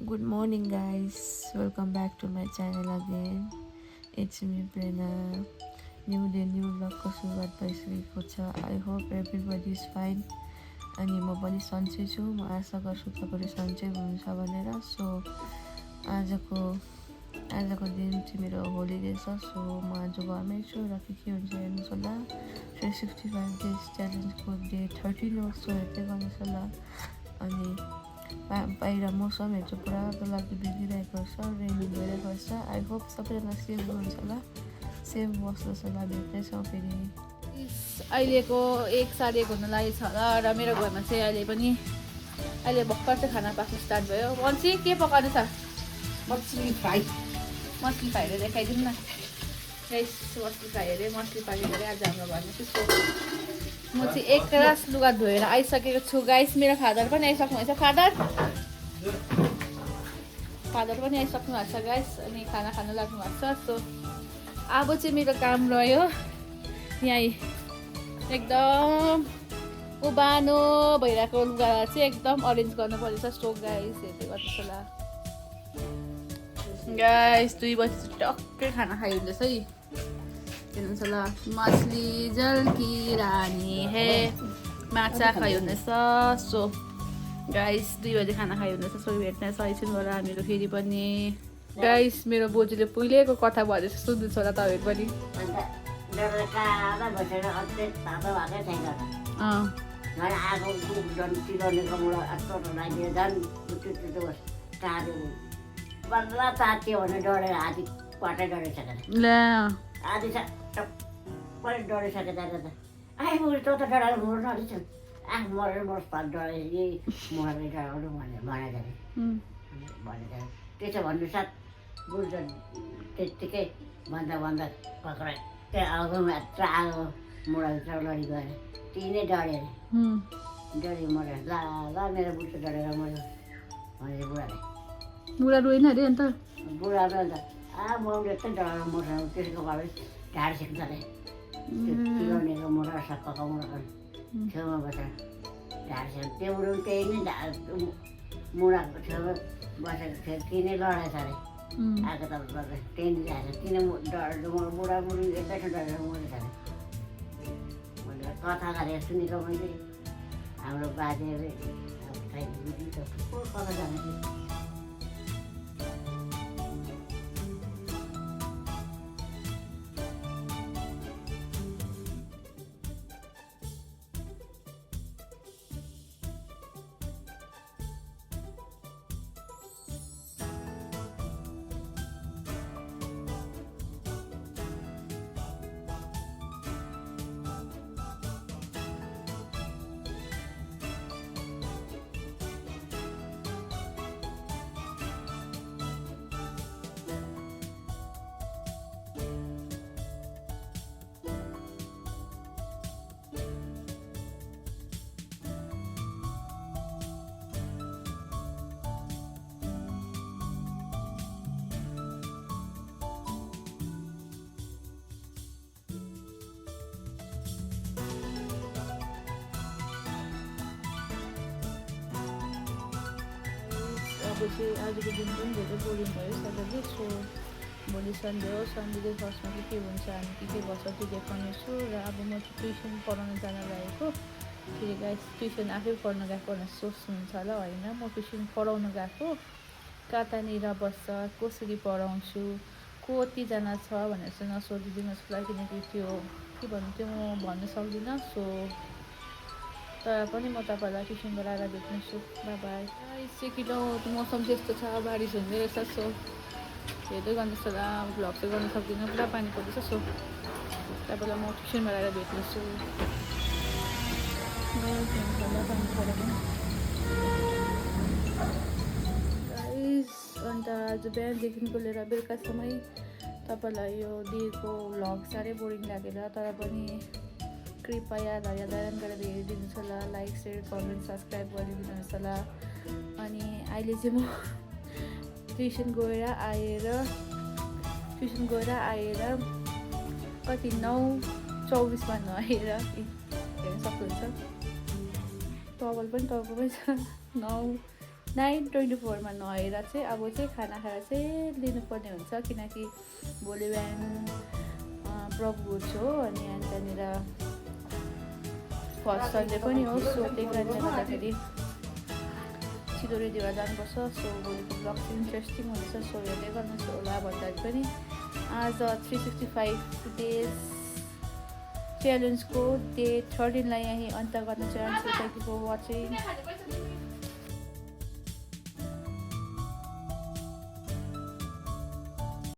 Good morning, guys. Welcome back to my channel again. It's me, Prerna. New day, new vlog को सुरुवात भइसकेको छ. I hope everybody is fine. अनि म पनि सन्चै छु. म आशा गर्छु तपाईँहरू सन्चै हुनुहुन्छ भनेर. सो आजको दिन चाहिँ मेरो होलिडे छ. सो म आज घरमै छु र के हुन्छ हेर्नुहोस् होला. 365 days च्यालेन्जको डे 13 हो. सो हेर्दै गर्नुहोस् होला. अनि बाहिर मौसमहरू चाहिँ पुरा डरलाग्दो बिग्रिरहेको छ. रेनी भइरहेको छ. आई होप सबैजना सेफ हुनुहुन्छ होला. सेफ बस्नुहोस् होला. भेट्दैछौँ फेरि. अहिलेको 1 साढे 1 हुन लागेको छ होला र मेरो घरमा चाहिँ अहिले भर्खर चाहिँ खाना पाक्नु स्टार्ट भयो. वन्सी के पकाउनु छ? मछली फ्राई फ्राईहरू देखाइदिउँ न. मछली फ्राई अरे मछली फ्राई अरे आज हाम्रो घरमा त्यस्तो. म चाहिँ एक ग्लास लुगा धोएर आइसकेको छु गाइस. मेरो फादर पनि आइसक्नु भएको छ. फादर पनि आइसक्नु भएको छ गाइस. अनि खाना खानु लाग्नु भएको छ. सो अब चाहिँ मेरो काम रह्यो यहाँ एकदम उबानो भइरहेको लुगा चाहिँ एकदम अरेन्ज गर्नु पर्छ. सो गाइस हेर्दै गर्नुहोस् होला. गाइस 2 बजी टक्कै खाना खाइँदैछ है. हेर्नुहोस् होला. मछली जल की रानी है. माछा खाइहुँदैछ. सो गाइस 2 बजी खाना खाइहुँदैछ. सो भेट्नेछ एकछिन होला हामीहरू फेरि पनि. गाइस मेरो बोजूले पहिलेको कथा भनेर सुन्नुहुन्छ होला तपाईँहरू पनि. काला बसेर अझै तातो भएकै छैन. झन् आगो झन् चिलाउनेको मुढा अत्तो लाग्यो. झन् त्यो टाढो बल्ल तात्यो भने डढेर आधी पटै डढिसकेर आधी टप्पै डढिसकेर त आइ बुढी तँ त डढाएर मर्नु रहेछ. मरेर मर्छ त डढेर यही मरेर डढाउनु भनेको त्यसो भन्नुसाथ बुढ्छ त्यत्तिकै भन्दा पक्राइ त्यहाँ आगोमा यत्रो आगो मुढाभित्र लडी गएर तिनै डढेर डढी मरेर ल मेरो बुढो डढेर मऱ्यो भनेर बुढाले रोइन अरे अन्त बुढाले अन्त मौले यस्तै डढेर मर्छ. त्यसको घरमै ढाड सिक्छ अरे. चिलाउनेको मुढा सक्काको मुढा छेउमा बसेर ढाड सिक्छ. त्यो बुढो त्यही नै मुढाको छेउमा बसेर तिनै लडाएछ अरे. आएको त त्यही नै ल्याएछ. किन बुढाबुढी एकैछिन डढेर मरेछ अरे. मैले कथा गरेर सुनेको मैले हाम्रो बाजेले को कता जाने थियो. अब चाहिँ आजको दिन पनि धेरै बोरिङ भयो सधैँ. सो भोलि सन्डे हो. सन्डे चाहिँ फर्स्टमा चाहिँ के हुन्छ हामी के गर्छ त्यो देखाउनेछु. र अब म चाहिँ ट्युसन पढाउन जान लागेको. फेरि गाइस ट्युसन आफै पढ्न गएको भनेर सोच्नुहुन्छ होला. होइन, म ट्युसन पढाउन गएको. कतानिर बस्छ, कसरी पढाउँछु, कतिजना छ भनेर चाहिँ नसोधिदिनुहोस् होला. किनकि त्यो के भन्नु त्यो म भन्न सक्दिनँ. सो तर पनि म तपाईँहरूलाई ट्युसन गराएर भेट्नेछु. By by. सेकिलो मौसम त्यस्तो छ. बारिस हुँदै रहेछ. सो हेर्दै गर्नुहोस् होला. भ्लग चाहिँ गर्न सक्दिनँ. पुरा पानी पर्दैछ. सो तपाईँलाई म ट्युसन गराएर भेट्नेछु. अन्त आज बिहानदेखिको लिएर बेलुकासम्मै तपाईँलाई यो दिएको भ्लग साह्रै बोरिङ लागेर तर पनि कृपया दयान गरेर हेरिदिनुहोस् होला. लाइक सेयर कमेन्ट सब्सक्राइब गरिदिनुहोस् होला. अनि अहिले चाहिँ म ट्युसन गएर आएर कति 9:24मा नुहाएर हेर्न सक्नुहुन्छ. टवल पनि टाउकोमै छ. 9 9:24मा नुहाएर चाहिँ अब चाहिँ खाना खाएर चाहिँ लिनुपर्ने हुन्छ, किनकि भोलि बिहान प्रभु हो अनि त्यहाँनिर फर्स्ट सन्डे पनि हो। सो त्यही कारणले गर्दाखेरि छिटो रेडी भएर जानुपर्छ। सो भोलिको ब्लग चाहिँ इन्ट्रेस्टिङ हुन्छ, सो हेर्दै गर्नुहोस् होला। भन्दाखेरि पनि आज 365 डेज च्यालेन्जको डे 13 लाई यहीँ अन्त गर्न चाहन्छु। Thank you for watching.